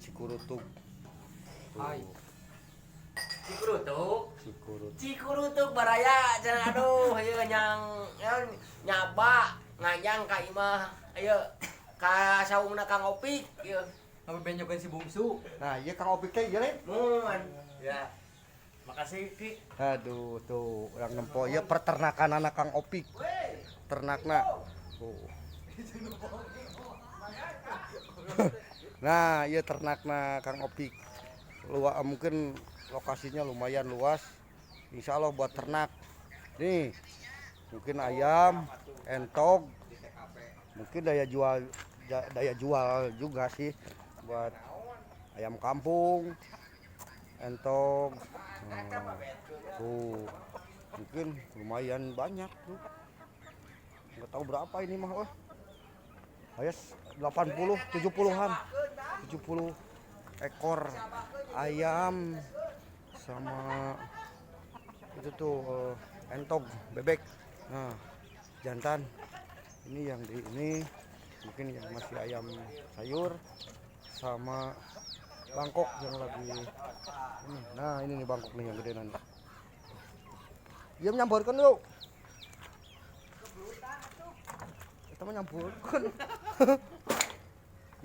Cikurutug. Tuh. Hai. Cikurutuk. Cikurutug. Cikurutuk baraya cenah, aduh, ieu nyang nyaba ngajang ka imah ieu ka saungna Kang Opik ieu. Ngabebenjokeun si bungsu. Nah, iya Kang Opik teh ieu lain. Mun ya. Makasih, Ki. Aduh, tuh urang nempo ieu peternakan anak Kang Opik. Ternakna. Tuh. Nah, iya ternakna Kang Opik. Mungkin lokasinya lumayan luas. Insya Allah buat ternak. Nih, mungkin ayam, entog, mungkin daya jual juga sih buat ayam kampung, entog. Tuh, mungkin lumayan banyak tuh. Nggak tahu berapa ini mah, wah. Ayas 80, 70-an. 70 ekor ayam sama itu tuh entog bebek. Nah, jantan. Ini yang di ini mungkin yang masih ayam sayur sama Bangkok yang lagi ini. Nah, ini nih Bangkok nih yang gede nanti. Dia nyamburkan yuk. Kita mah nyamburkan.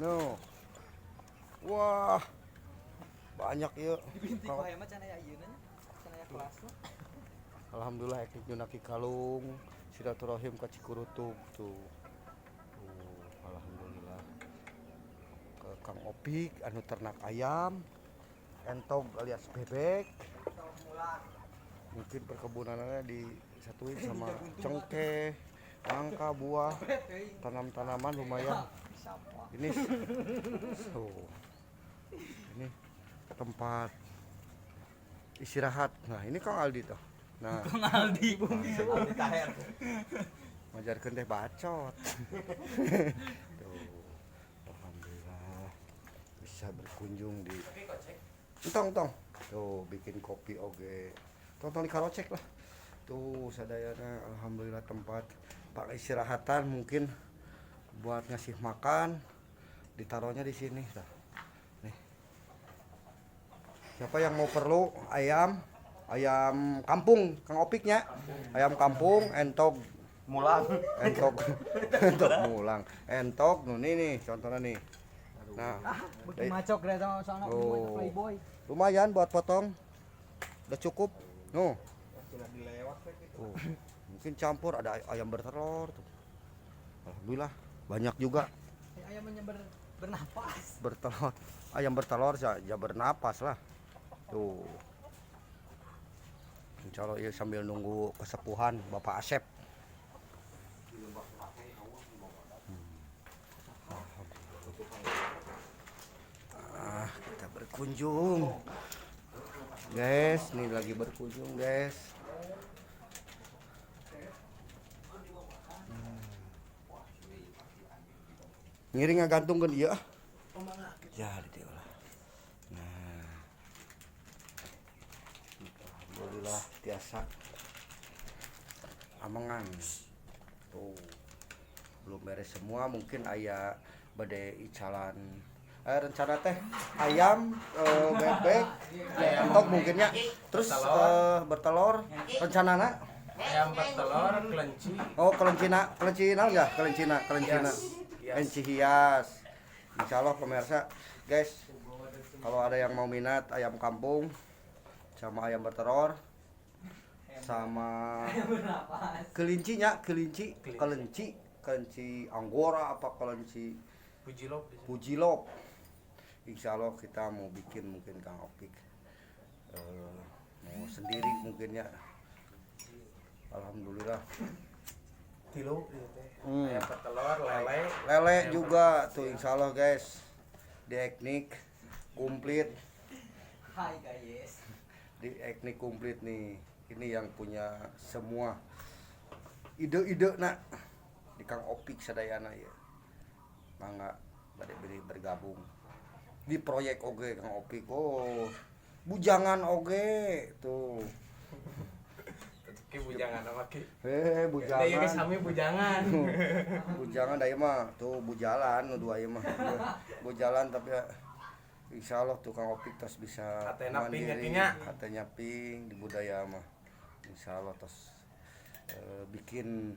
No. Wah. Banyak ya. Dibintik bae mah can aya ieu nya. Can aya kelas mah. Alhamdulillah ek nyunaki kalung silaturahim ka Cikurutug tuh. Tuh, alhamdulillah. Ke Kang Opik anu ternak ayam, entog alias bebek. Mungkin perkebunannya disatuin sama cengkeh, nangka, buah, tanam-tanaman lumayan. Ini tuh. Ini tempat istirahat. Nah, ini Kang Aldi tuh. Nah, Kang Aldi bungsu. Aldi Taher. Majarkeun teh bacot. Tuh. Alhamdulillah bisa berkunjung di Entong, entong. Tuh, bikin kopi oge. Tong tong dikarocek lah. Tuh, sadayana alhamdulillah tempat pak istirahatan, mungkin buat ngasih makan ditaruhnya di sini dah. Nih. Siapa yang mau perlu ayam, ayam kampung Kang Opiknya, ayam kampung, entog Mulang. Entog, entog mulang, entog nu ini nih contohnya nih. Nah, Beuki macok deh sama soalna Oh. playboy. Lumayan buat potong. Udah cukup. Nuh. Tuh. Mungkin campur ada ayam bertelur tuh. Alhamdulillah banyak juga. Ayamnya bernapas. Bertelur. Ayam bertelur ya, ya bernapas lah. Tuh. Insya Allah ya, sambil nunggu kesepuhan Bapak Asep. Ah, kita berkunjung. Guys, nih lagi berkunjung, guys. Ngiring ngagantungkeun ieu ah. Ya, di dieu lah. Nah. Alhamdulillah tiasa amengan. Tuh. Belum beres semua, mungkin aya bade icalan. Rencana teh ayam, bebek, entog mungkinnya. Terus bertelur rencanana Ayam bertelur, kelinci. Oh, kelencina, kelinci naon ya? Kelencina, kelencina. Hias. Kelinci hias. Insya Allah pemirsa, guys, kalau ada yang mau minat ayam kampung sama ayam bertelur sama kelincinya, kelinci, kelinci, kelinci anggora apa kelinci Pujilop. Pujilop. Insya Allah kita mau bikin mungkin Kang Opik mau sendiri mungkinnya. Alhamdulillah. Tilu, ayam bertelur, lele. Lele juga tuh insya Allah guys. Di etnik komplit. Hai guys. Di etnik komplit nih. Ini yang punya semua ide-ide nak di Kang Opik sadayana ya. Mangga bade beri bergabung di proyek oge Kang Opik. Oh, bujangan oge tuh. Ki bujangan apa ki? Bujangan. Da ieu geus sami bujangan. Bujangan da ieu mah tuh bujalan nu dua ieu mah. Bujalan tapi ya, Insya Allah tukang opik tos bisa Hatena ping mandiri, ya, Ki, nya. Hatena ping di budaya mah. Insya Allah tos bikin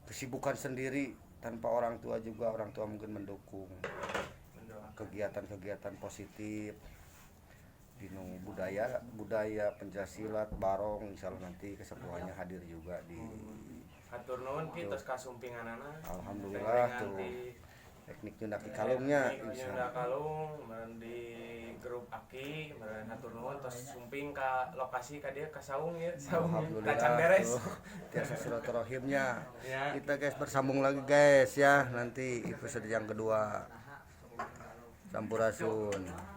kesibukan sendiri tanpa orang tua juga, orang tua mungkin mendukung kegiatan-kegiatan positif di nu budaya budaya pencak silat, barong. Insya Allah nanti kesepuhannya hadir juga di Hatur nuhun, Ki, tos kasumpinganana. Alhamdulillah tuh. Teknik nyunda kalungnya insya Nyunda Allah. Kalung meureun di grup Aki meureun. Hatur nuhun tos sumping ka lokasi ka dieu, ka saung ya, saung Alhamdulillah tacan beres. Tuh. Tiasa silaturahimnya. Ya. Kita, guys, bersambung lagi, guys, ya, nanti episode yang kedua. Sampurasun.